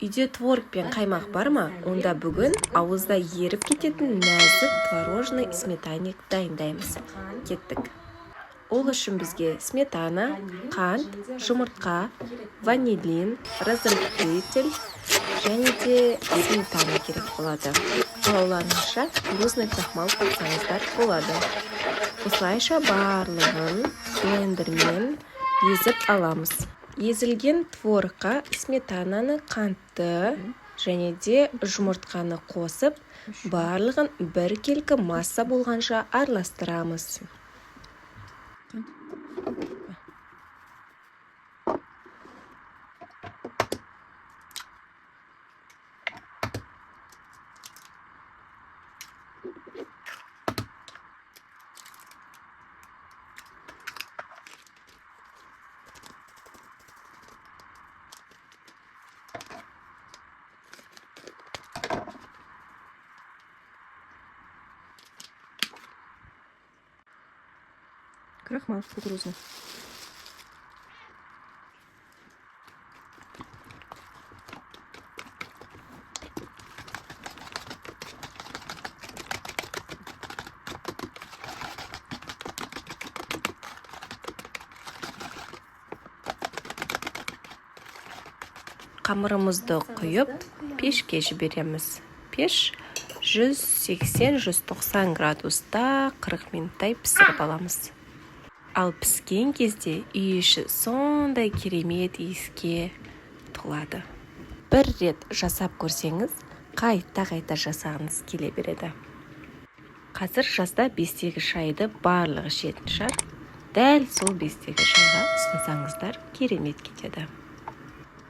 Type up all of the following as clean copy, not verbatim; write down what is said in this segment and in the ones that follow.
Үйде творог пен қаймақ бар ма? Онда бүгін ауызда еріп кететін нәзік творожный сметанник дайындаймыз. Кеттік! Ол үшін бізге сметана, қант, жұмыртқа, ванилин, разрыхлитель және де сметана керек болады. Қалауларыңызша кукурузный крахмал қоссаңыздар болады. Осылайша барлығын блендермен езіп аламыз. Езілген творогқа сметананы, қантты және де жұмыртқаны қосып, барлығын біркелкі масса болғанша араластырамыз. Крахмал кукурузный. Қамырымызды құйып, пешке жібереміз. Пеш 180-190 градуста 40 минуттай пісіріп аламыз. Ал піскен кезде үй іші сондай керемет иіске толады. Бір рет жасап көрсеңіз, қайта-қайта жасағыңыз келе береді. Қазір жазда бестегі шайды барлығы ішетін шығар. Дәл сол бестегі шайға ұсынсаңыздар, керемет кетеді.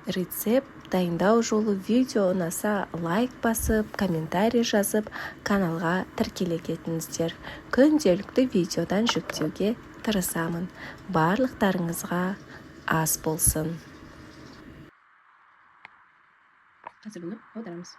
Рецепт, дайындау жолы, видео ұнаса, лайк басып, комментарий жазып, каналға тіркеле кетіңіздер. Күнделікті видеодан жүктеуге тырысамын. Барлықтарыңызға ас болсын. Қазір бұны аударамыз.